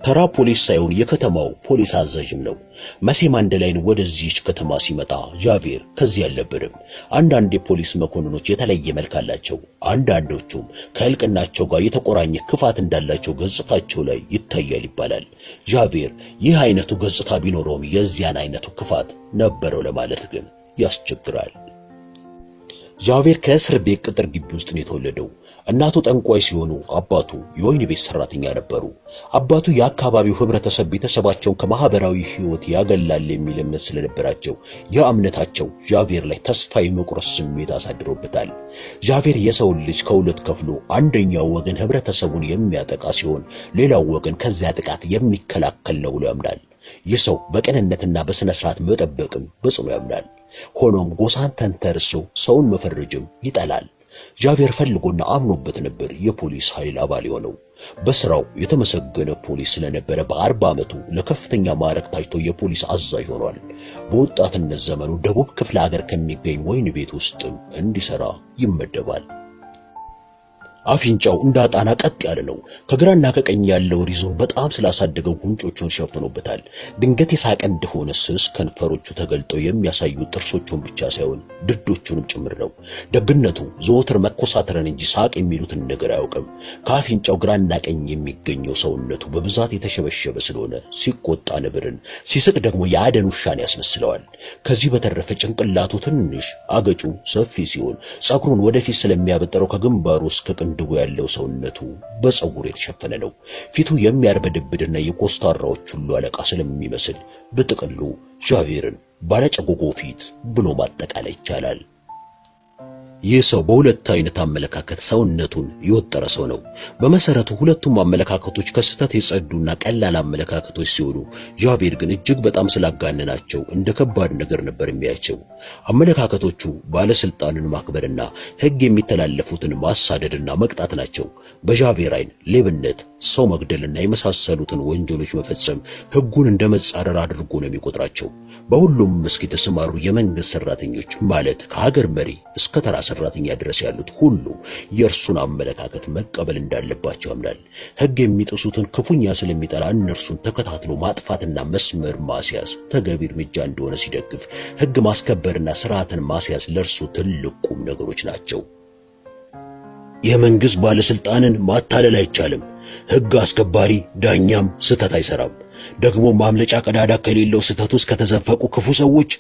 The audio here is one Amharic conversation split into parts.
ተራ ፖሊስ ሳይሆን የከተማው ፖሊስ አዛዥም ነው። መሴ ማንደላይን ወደዚህች ከተማ ሲመጣ ጃቬር ከዚህ አልነበረም። አንዳንድ የፖሊስ መኮንኖች የተለየ መልክ አላቸው። አንዳንዶቹም ከእልቅናቸው ጋር የተቆራኘ ክፋት እንዳላቸው ገጽታቸው ላይ ይታያል ይባላል። ጃቬር ይህ አይነቱ ገጽታ ቢኖረውም የዚያን አይነቱ ክፋት ነበረው ለማለት ግን ያስቸግራል። ጃቬር ከእስር ቤት ቅጥር ግቢ ውስጥ ነው የተወለደው። እናቱ ጠንቋይ ሲሆኑ አባቱ የወህኒ ቤት ሰራተኛ ነበሩ። አባቱ የአካባቢው ህብረተሰብ ቤተሰባቸውን ከማህበራዊ ህይወት ያገላል የሚል እምነት ስለነበራቸው ያ እምነታቸው ጃቬር ላይ ተስፋ የመቁረጥ ስሜት አሳድሮበታል። ጃቬር የሰውን ልጅ ከሁለት ከፍሎ አንደኛው ወገን ህብረተሰቡን የሚያጠቃ ሲሆን፣ ሌላው ወገን ከዚያ ጥቃት የሚከላከል ነው ብሎ ያምናል። ይህ ሰው በቅንነትና በሥነ ሥርዓት መጠበቅም በጽኑ ያምናል። ሆኖም ጎሳን ተንተርሶ ሰውን መፈረጅም ይጠላል። ጃቬር ፈልጎና አምኖበት ነበር የፖሊስ ኃይል አባል የሆነው። በስራው የተመሰገነ ፖሊስ ስለነበረ በ40 ዓመቱ ለከፍተኛ ማዕረግ ታጭቶ የፖሊስ አዛዥ ሆኗል። በወጣትነት ዘመኑ ደቡብ ክፍለ ሀገር ከሚገኝ ወህኒ ቤት ውስጥም እንዲሰራ ይመደባል። አፍንጫው እንደ አጣና ቀጥ ያለ ነው። ከግራና ከቀኝ ያለው ሪዞን በጣም ስላሳደገው ጉንጮቹን ሸፍኖበታል። ድንገት የሳቀ እንደሆነ ስስ ከንፈሮቹ ተገልጠው የሚያሳዩ ጥርሶቹን ብቻ ሳይሆን ድዶቹንም ጭምር ነው። ደግነቱ ዘወትር መኮሳተርን እንጂ ሳቅ የሚሉትን ነገር አያውቅም። ከአፍንጫው ግራና ቀኝ የሚገኘው ሰውነቱ በብዛት የተሸበሸበ ስለሆነ ሲቆጣ ነብርን፣ ሲስቅ ደግሞ የአደን ውሻን ያስመስለዋል። ከዚህ በተረፈ ጭንቅላቱ ትንሽ፣ አገጩ ሰፊ ሲሆን ጸጉሩን ወደፊት ስለሚያበጠረው ከግንባሩ እስከ ቅንድቡ ያለው ሰውነቱ በፀጉር የተሸፈነ ነው። ፊቱ የሚያርበደብድና የኮስታራዎች ሁሉ አለቃ ስለሚመስል በጥቅሉ ጃቬርን ባለጨጎጎ ፊት ብሎ ማጠቃለል ይቻላል። ይህ ሰው በሁለት አይነት አመለካከት ሰውነቱን የወጠረ ሰው ነው። በመሰረቱ ሁለቱም አመለካከቶች ከስህተት የጸዱና ቀላል አመለካከቶች ሲሆኑ፣ ጃቬር ግን እጅግ በጣም ስላጋነናቸው እንደ ከባድ ነገር ነበር የሚያቸው። አመለካከቶቹ ባለስልጣንን ማክበርና ሕግ የሚተላለፉትን ማሳደድና መቅጣት ናቸው። በጃቬር አይን ሌብነት፣ ሰው መግደልና የመሳሰሉትን ወንጀሎች መፈጸም ሕጉን እንደ መጻረር አድርጎ ነው የሚቆጥራቸው። በሁሉም መስክ የተሰማሩ የመንግስት ሰራተኞች ማለት ከሀገር መሪ እስከ ተራ ሰራተኛ ድረስ ያሉት ሁሉ የእርሱን አመለካከት መቀበል እንዳለባቸው ያምናል። ሕግ የሚጥሱትን ክፉኛ ስለሚጠላ እነርሱን ተከታትሎ ማጥፋትና መስመር ማስያዝ ተገቢ እርምጃ እንደሆነ ሲደግፍ፣ ሕግ ማስከበርና ስርዓትን ማስያዝ ለእርሱ ትልቅ ቁም ነገሮች ናቸው። የመንግስት ባለስልጣንን ማታለል አይቻልም። ሕግ አስከባሪ ዳኛም ስህተት አይሰራም። ደግሞ ማምለጫ ቀዳዳ ከሌለው ስህተት ውስጥ ከተዘፈቁ ክፉ ሰዎች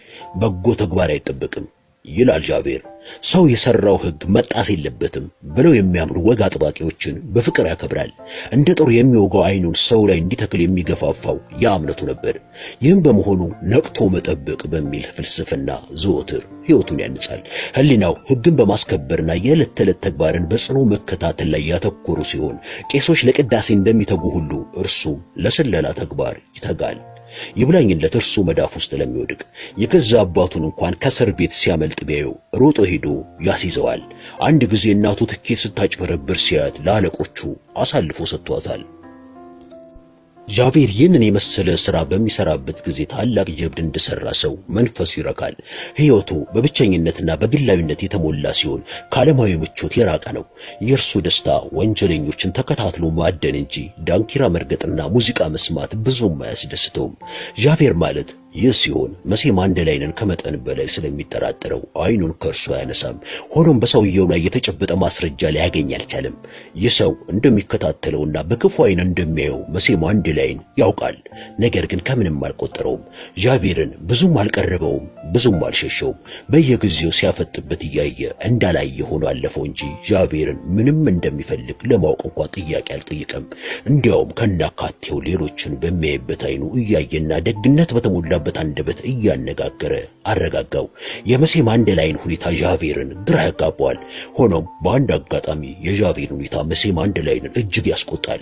በጎ ተግባር አይጠበቅም ይላል ጃቬር። ሰው የሰራው ሕግ መጣስ የለበትም ብለው የሚያምኑ ወግ አጥባቂዎችን በፍቅር ያከብራል። እንደ ጦር የሚወጋው አይኑን ሰው ላይ እንዲተክል የሚገፋፋው ያ እምነቱ ነበር። ይህም በመሆኑ ነቅቶ መጠበቅ በሚል ፍልስፍና ዘወትር ሕይወቱን ያንጻል። ሕሊናው ሕግን በማስከበርና የዕለት ተዕለት ተግባርን በጽኑ መከታተል ላይ ያተኮሩ ሲሆን፣ ቄሶች ለቅዳሴ እንደሚተጉ ሁሉ እርሱም ለስለላ ተግባር ይተጋል። ይብላኝለት እርሱ መዳፍ ውስጥ ለሚወድቅ። የገዛ አባቱን እንኳን ከእስር ቤት ሲያመልጥ ቢያየው ሮጦ ሄዶ ያስይዘዋል። አንድ ጊዜ እናቱ ትኬት ስታጭበረብር ሲያት ለአለቆቹ አሳልፎ ሰጥቷታል። ጃቬር ይህንን የመሰለ ሥራ በሚሰራበት ጊዜ ታላቅ ጀብድ እንደሰራ ሰው መንፈሱ ይረካል። ሕይወቱ በብቸኝነትና በግላዊነት የተሞላ ሲሆን ከዓለማዊ ምቾት የራቀ ነው። የእርሱ ደስታ ወንጀለኞችን ተከታትሎ ማደን እንጂ ዳንኪራ መርገጥና ሙዚቃ መስማት ብዙም አያስደስተውም። ጃቬር ማለት ይህ ሲሆን መሴ ማንደላይንን ከመጠን በላይ ስለሚጠራጠረው አይኑን ከእርሱ አያነሳም። ሆኖም በሰውየው ላይ የተጨበጠ ማስረጃ ሊያገኝ አልቻለም። ይህ ሰው እንደሚከታተለውና በክፉ አይን እንደሚያየው መሴ ማንደላይን ያውቃል። ነገር ግን ከምንም አልቆጠረውም። ጃቬርን ብዙም አልቀረበውም፣ ብዙም አልሸሸውም። በየጊዜው ሲያፈጥበት እያየ እንዳላየ ሆኖ አለፈው እንጂ ጃቬርን ምንም እንደሚፈልግ ለማወቅ እንኳ ጥያቄ አልጠየቀም። እንዲያውም ከናካቴው ሌሎችን በሚያይበት አይኑ እያየና ደግነት በተሞላ በት አንደበት እያነጋገረ አረጋጋው። የመሴ ማንደላይን ሁኔታ ዣቬርን ግራ ያጋባዋል። ሆኖም በአንድ አጋጣሚ የዣቬርን ሁኔታ መሴ ማንደላይንን እጅግ ያስቆጣል።